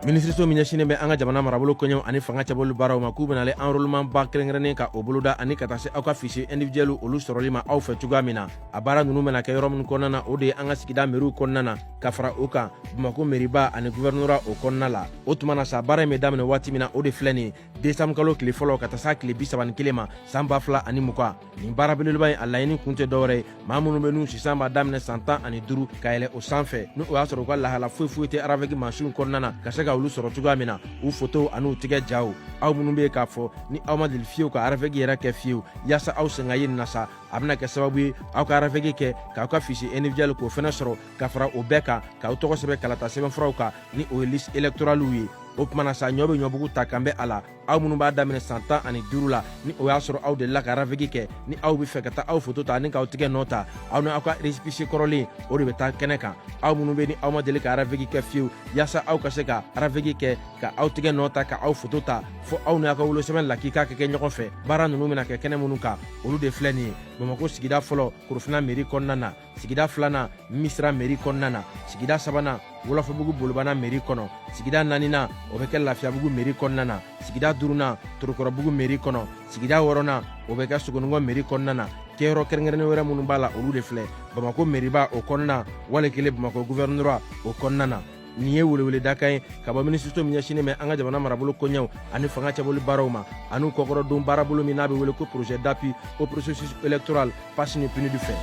Minisiriso min ɲɛsinnen bɛ an ka jamana marabolo koɲɛw ani fanga cɛbɔli baaraw ma, k'u bɛna enrôlement ba kɛrɛnkɛrɛnnen ka o boloda ani ka taa se aw ka fichier individuel olu sɔrɔli ma aw fɛ cogoya min na. A baara ninnu bɛna kɛ yɔrɔ minnu kɔnɔna na, o de ye an ka sigida meriw kɔnɔna na, ka fara o kan Bamakɔ meriba ani gouvernorat o kɔnɔna la. O tuma na sa, baara in bɛ daminɛ waati min na, o de filɛ nin ye, décembre kalo tile fɔlɔ ka taa s'a tile 31 ma san 2020. Nin baara belebeleba in, a laɲini kun tɛ dɔwɛrɛ ye, maa minnu bɛ n'u sisan b'a daminɛ san 15 ka yɛlɛ o sanfɛ, ni o y'a sɔrɔ u ka lahala foyi foyi tɛ RAVEC mansinw kɔnɔna na, ka se ka olu sɔrɔ cogoya min na, u fotow an'u tigɛ jaw. Aw minnu bɛ yen k'a fɔ ni aw ma deli fiyewu ka RAVEC yɛrɛ kɛ fiyewu, yaasa aw sen ka ye nin na sa, a bɛna kɛ sababu ye aw ka RAVEC kɛ k'aw ka fichier individuel k'o fɛnɛ sɔrɔ, ka fara o bɛɛ kan k'aw tɔgɔ sɛbɛn kalata sɛbɛnfuraw kan, ni o ye liste électorale ye. O tuma na sa, ɲɔ bɛ ɲɔbugu ta kan bɛ a la. Aw minnu b'a daminɛ san 15 la, ni o y'a sɔrɔ aw delila ka RAVEC kɛ, ni aw bɛ fɛ ka taa aw foto ta ani k'aw tigɛ nɔ ta, aw ni aw ka récépissé kɔrɔlen, o de bɛ taa kɛnɛ kan. Aw minnu bɛ ni aw ma deli ka RAVEC kɛ fiyewu, yaasa aw ka se ka RAVEC kɛ ka aw tigɛ nɔ ta ka aw foto ta, fo aw ni aw ka wolosɛbɛn lakika ka kɛ ɲɔgɔn fɛ. Baara ninnu bɛna kɛ kɛnɛ minnu kan, olu de filɛ nin ye: Bamakɔ sigida fɔlɔ, Korofina mairie kɔnɔna na; sigida filanan, Misira mairie kɔnɔna na; sigida sabanan, Wɔlɔfɔbugu Bolibana mairie kɔnɔ; sigida naaninan, o bɛ kɛ Lafiyabugu mairie kɔnɔna na; sigida duurunan, Torokɔrɔbugu mairie kɔnɔ; sigida wɔɔrɔnan, o bɛ kɛ Sogonikɔ mairie kɔnɔna na. Kɛyɔrɔ kɛrɛnkɛrɛnnen wɛrɛ minnu b'a la, olu de filɛ: Bamakɔ mairiba o kɔnɔna, wali kelen Bamakɔ gouvernorat o kɔnɔna na. Nin ye weleweledakan ye ka bɔ minisiriso min ɲɛsinnen bɛ an ka jamana marabolo koɲɛw ani fanga cɛbɔli baaraw ma, an'u kɔkɔrɔdon baarabolo min n'a bɛ wele ko projet d'appui au processus électoral PAS ni PNUD fɛ.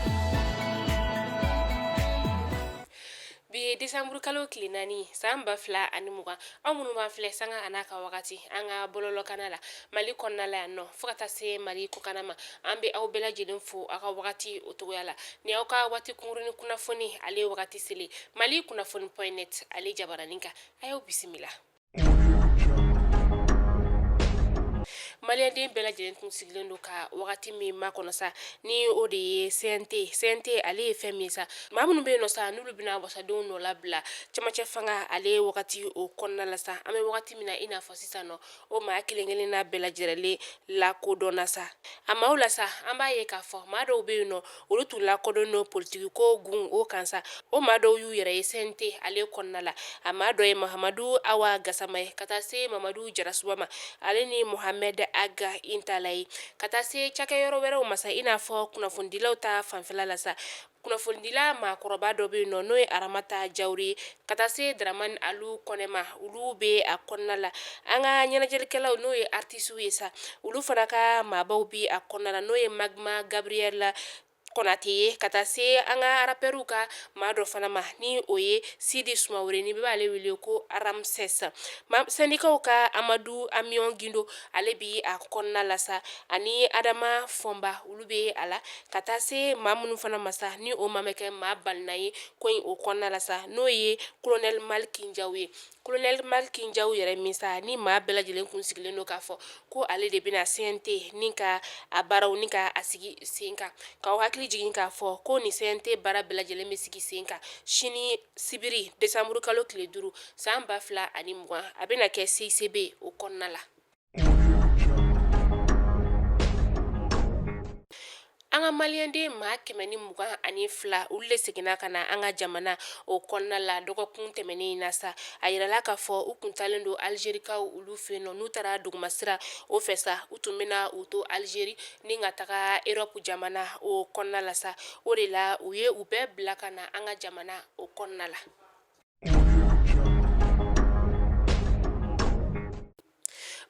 Bi ye desanburu kalo tile 4 san 2020. Aw minnu b'an filɛ sanga a n'a ka wagati an ka bɔlɔlɔkana la Mali kɔnɔna la yan nɔ, fo ka taa se Mali kɔkanna ma, an bɛ aw bɛɛ lajɛlen fo aw ka wagati o cogoya la. Ni aw ka waati kunkurunnin kunnafoni ale wagati selen, Mali kunnafoni point net ale jabaranin kan, a y'aw bisimila. Maliyɛnden bɛɛ lajɛlen tun sigilen don ka wagati min makɔnɔ sa, ni o de ye CNT. CNT ale ye fɛn min sa, maa minnu bɛ yen nɔ sa, n'olu bɛna wasadenw nɔ labila cɛmancɛ fanga ale wagati o kɔnɔna la sa, an bɛ wagati min na i n'a fɔ sisan nɔ, o maa kelen kelenna bɛɛ lajɛlen lakodɔnna sa. A maaw la sa, an b'a ye k'a fɔ maa dɔw bɛ yen nɔ, olu tun lakodɔn don politiki ko gun o kan sa. O maa dɔw y'u yɛrɛ ye CNT ale kɔnɔna la. A maa dɔ ye Mahamadu Awa Gasama ye, ka taa se Mamadu Jarasuba ma, ale ni Mohamɛd Ag Intala ye, ka taa se cakɛyɔrɔ wɛrɛw ma sa, i n'a fɔ kunnafonidilaw ta fanfɛla la sa. Kunnafonidila maakɔrɔba dɔ bɛ yen nɔ, n'o ye Aramata Jawuri ye, ka taa se Daramani Alu Kɔnɛ ma, olu bɛ a kɔnɔna la. An ka ɲɛnajɛlikɛlaw, n'o ye artisiw ye sa, olu fana ka maabaw bɛ a kɔnɔna la, n'o ye Magma Gabriel Konate ye, ka taa se an ka rapɛriw ka maa dɔ fana ma, ni o ye Sidi Sumaworo, ni bɛɛ b'ale wele ko Ramses. Sɛndikaw ka Amadu Amiɔn Gindo, ale bɛ a kɔnɔna la sa, ani Adama Fɔnba, olu bɛ a la, ka taa se maa minnu fana ma sa, ni o maa bɛ kɛ maa balina ye ko in o kɔnɔna la sa, n'o ye Kolonɛli Maliki Jaw ye. Kolonɛli Maliki Jaw yɛrɛ min sa, ni maa bɛɛ lajɛlen kun sigilen don k'a fɔ ko ale de bɛna CNT ni ka a baaraw ni ka a sigi sen kan. K'aw hakili jigin k'a fɔ ko ni CNT baara bɛɛ lajɛlen bɛ sigi sen kan sini sibiri desanburu kalo tile 5 san 2020, a bɛna kɛ CICB o kɔnɔna la. An ka maliyɛnden maa 122, olu de seginna ka na an ka jamana o kɔnɔna la dɔgɔkun tɛmɛnen in na sa. A yirala k'a fɔ u kun taalen don Alizerikaw olu fɛ yen nɔ. N'u taara dugumasira o fɛ sa, u tun bɛna u to Alizeri ni ka taga Erɔpu jamana o kɔnɔna la sa. O de la u ye u bɛɛ bila ka na an ka jamana o kɔnɔna la.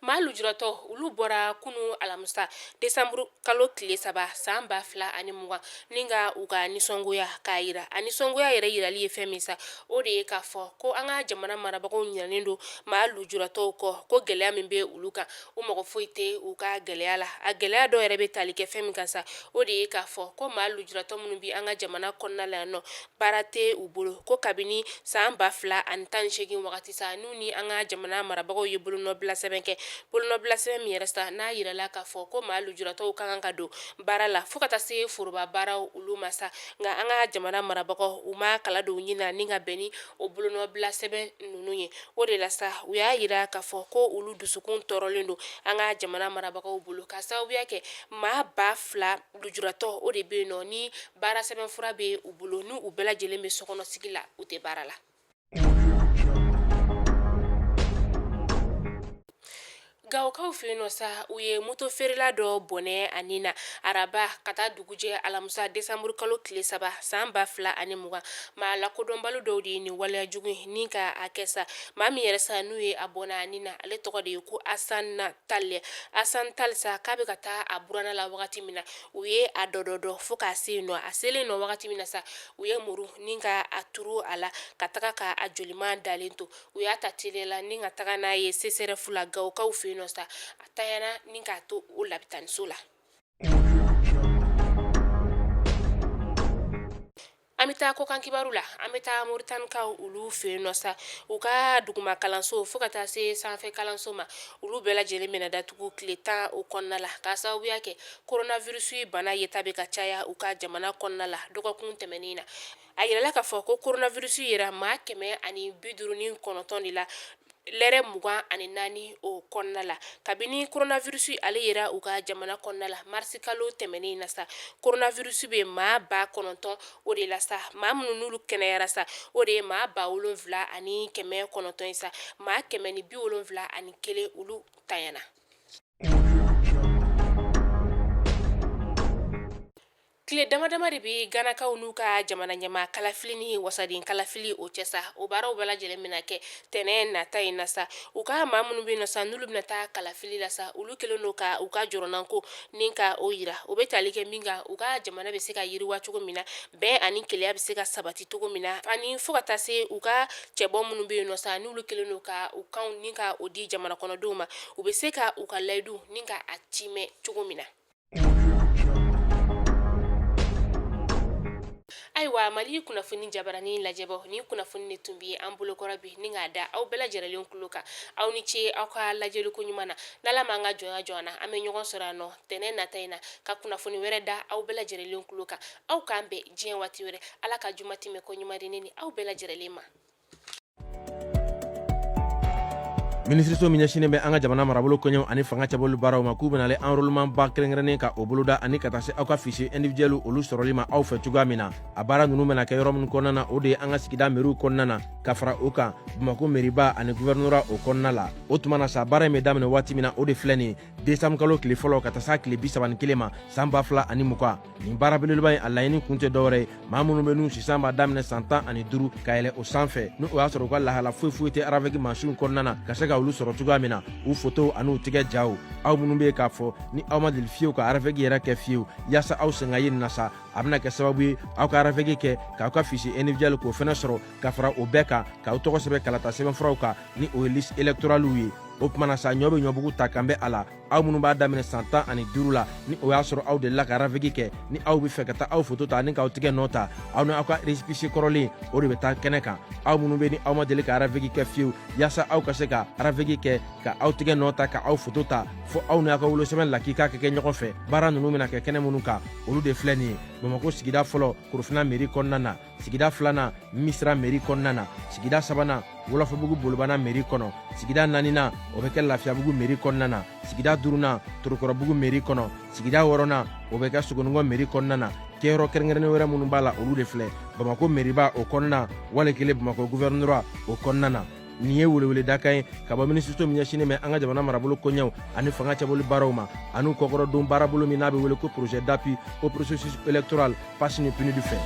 Maa lujuratɔ, olu bɔra kunu alamisa desanburu kalo tile 3 san 2020 ni ka u ka nisɔngoya k'a yira. A nisɔngoya yɛrɛ yirali ye fɛn min sa, o de ye k'a fɔ ko an ka jamana marabagaw ɲinɛnen don maa lujuratɔw kɔ, ko gɛlɛya min bɛ olu kan, u mago foyi tɛ u ka gɛlɛya la. A gɛlɛya dɔw yɛrɛ bɛ tali kɛ fɛn min kan sa, o de ye k'a fɔ ko maa lujuratɔ minnu bɛ an ka jamana kɔnɔna la yan nɔ, baara tɛ u bolo, ko kabini san 2018 wagati sa, n'u ni an ka jamana marabagaw ye bolonɔbila sɛbɛn kɛ, bolonɔbila sɛbɛn min yɛrɛ sa, n'a yirala k'a fɔ ko maa lujuratɔw ka kan ka don baara la fo ka taa se foroba baaraw olu ma sa. Nka an ka jamana marabagaw, u ma kala don ɲin na ni ka bɛn ni o bolonɔbila sɛbɛn ninnu ye. O de la sa, u y'a yira k'a fɔ ko olu dusukun tɔɔrɔlen don an ka jamana marabagaw bolo, ka sababuya kɛ maa 2000 lujuratɔ o de bɛ yen nɔ, ni baara sɛbɛnfura bɛ u bolo, n'u bɛɛ lajɛlen bɛ sokɔnɔ sigi la, u tɛ baara la. Gawokaw fɛ yen nɔ sa, u ye moto feerela dɔ bɔnɛ a ni na araba ka taa dugujɛ alamisa desanburu kalo tile 3 san 2020. Maa lakodɔnbali dɔw de ye nin waleya jugu in ni ka a kɛ sa. Maa min yɛrɛ sa n'u ye a bɔnɛ a ni na, ale tɔgɔ de ye ko Asan Tal. Asan Tal sa, k'a bɛ ka taa a buranna la wagati min na, u ye a dɔdɔdɔ fo k'a se yen nɔ. A selen nɔ wagati min na sa, u ye muru ni ka a turu a la ka taga ka a joliman dalen to. U y'a ta teliya la ni ka taga n'a ye CSRéf la Gawokaw fɛ yen nɔ sa. A tanyana ni k'a to o labitaniso la. An bɛ taa kɔkan kibaru la. An bɛ taa Moritanikaw olu fɛ yen nɔ sa. U ka duguma kalanso fo ka taa se sanfɛ kalanso ma, olu bɛɛ lajɛlen bɛna datugu tile 10 o kɔnɔna la, k'a sababuya kɛ coronavirus bana yeta bɛ ka caya u ka jamana kɔnɔna la. Dɔgɔkun tɛmɛnen na, a yirala k'a fɔ ko coronavirus yera maa 159 de la lɛrɛ 24 o kɔnɔna la. Kabini coronavirus ale yera u ka jamana kɔnɔna la marisi kalo tɛmɛnen na sa, coronavirus bɛ maa 9000 o de la sa. Maa minnu n'olu kɛnɛyara sa, o de ye maa 7900 ye sa. Maa 171 olu tanyana. Tile dama dama de bɛ Ganakaw n'u ka jamana ɲɛmaa kalafili ni wasaden kalafili o cɛ sa. O baaraw bɛɛ lajɛlen bɛna kɛ tɛnɛn nata in na sa. U ka maa minnu bɛ yen nɔ sa, n'olu bɛna taa kalafili la sa, olu kɛlen don ka u ka jɔrɔnanko ni ka o yira. O bɛ tali kɛ min kan, u ka jamana bɛ se ka yiriwa cogo min na, bɛn ani kelenya bɛ se ka sabati cogo min na, ani fo ka taa se u ka cɛbɔ minnu bɛ yen nɔ sa, n'olu kɛlen don ka u kanw ni ka o di jamana kɔnɔdenw ma, u bɛ se ka u ka layidu ni ka a timɛ cogo min na. Ayiwa, Mali kunnafoni jabarani lajɛbɔ ni kunnafoni de tun bɛ an bolokɔrɔ bi ni k'a da aw bɛɛ lajɛlen tulo kan. Aw ni ce aw ka lajɛliko ɲuman na. N'Ala m'an ka jɔnya jɔ an na, an bɛ ɲɔgɔn sɔrɔ yan nɔ tɛnɛn nata in na ka kunnafoni wɛrɛ da aw bɛɛ lajɛlen tulo kan. Aw k'an bɛn diɲɛ waati wɛrɛ. Ala ka juma tɛmɛ ko ɲuman di ne ni aw bɛɛ lajɛlen ma. Minisiriso min ɲɛsinnen bɛ an ka jamana marabolo koɲɛw ani fanga cɛbɔli baaraw ma, k'u bɛna ale enrôlement ba kɛrɛnkɛrɛnnen ka o boloda ani ka taa se aw ka fichier individuel olu sɔrɔli ma aw fɛ cogoya min na. A baara ninnu bɛna kɛ yɔrɔ minnu kɔnɔna na, o de ye an ka sigida meriw kɔnɔna na, ka fara o kan Bamakɔ meriba ani gouvernorat o kɔnɔna la. O tuma na sa, baara in bɛ daminɛ waati min na, o de filɛ nin ye décembre kalo tile fɔlɔ ka taa s'a tile 31 ma san 2020. Nin baara belebeleba in, a laɲini kun tɛ dɔwɛrɛ ye, maa minnu bɛ n'u sisan b'a daminɛ san 15 ka yɛlɛ o sanfɛ, ni o y'a sɔrɔ u ka lahala foyi foyi tɛ RAVEC mansinw kɔnɔna na, ka se ka olu sɔrɔ cogoya min na, u fotow an'u tigɛ jaw. Aw minnu bɛ yen k'a fɔ ni aw ma deli fiyewu ka RAVEC yɛrɛ kɛ fiyewu, yaasa aw sen ka ye nin na sa, a bɛna kɛ sababu ye aw ka RAVEC kɛ k'aw ka fichier individuel k'o fɛnɛ sɔrɔ, ka fara o bɛɛ kan k'aw tɔgɔ sɛbɛn kalata sɛbɛnfuraw kan, ni o ye liste électorale ye. O tuma na sa, ɲɔ bɛ ɲɔbugu ta kan bɛ a la. Aw minnu b'a daminɛ san 15 la, ni o y'a sɔrɔ aw delila ka RAVEC kɛ, ni aw bɛ fɛ ka taa aw foto ta ani k'aw tigɛ nɔ ta, aw ni aw ka récépissé kɔrɔlen o de bɛ taa kɛnɛ kan. Aw minnu bɛ ni aw ma deli ka RAVEC kɛ fiyewu, yaasa aw ka se ka RAVEC kɛ ka aw tigɛ nɔ ta ka aw foto ta, fo aw ni aw ka wolosɛbɛn lakika ka kɛ ɲɔgɔn fɛ. Baara ninnu bɛna kɛ kɛnɛ minnu kan, olu de filɛ nin ye: Bamakɔ sigida fɔlɔ, Korofina mairie kɔnɔna na; sigida filanan, Misira mairie kɔnɔna na; sigida sabanan, Wɔlɔfɔbugu Bolibana mairie kɔnɔ; sigida naaninan, o bɛ kɛ Lafiyabugu mairie kɔnɔna na; sigida duurunan, Torokɔrɔbugu mairie kɔnɔ; sigida wɔɔrɔnan, o bɛ kɛ Sogonikɔ mairie kɔnɔna na. Kɛyɔrɔ kɛrɛnkɛrɛnnen wɛrɛ minnu b'a la, olu de filɛ: Bamakɔ mairieba o kɔnɔna, wali kelen Bamakɔ gouvernorat o kɔnɔna na. Nin ye weleweledakan ye ka bɔ minisiriso min ɲɛsinnen bɛ an ka jamana marabolo koɲɛw ani fanga cɛbɔli baaraw ma, an'u kɔkɔrɔdon baarabolo min n'a bɛ wele ko projet d'appui au processus électoral PASS ni PNUD fɛ.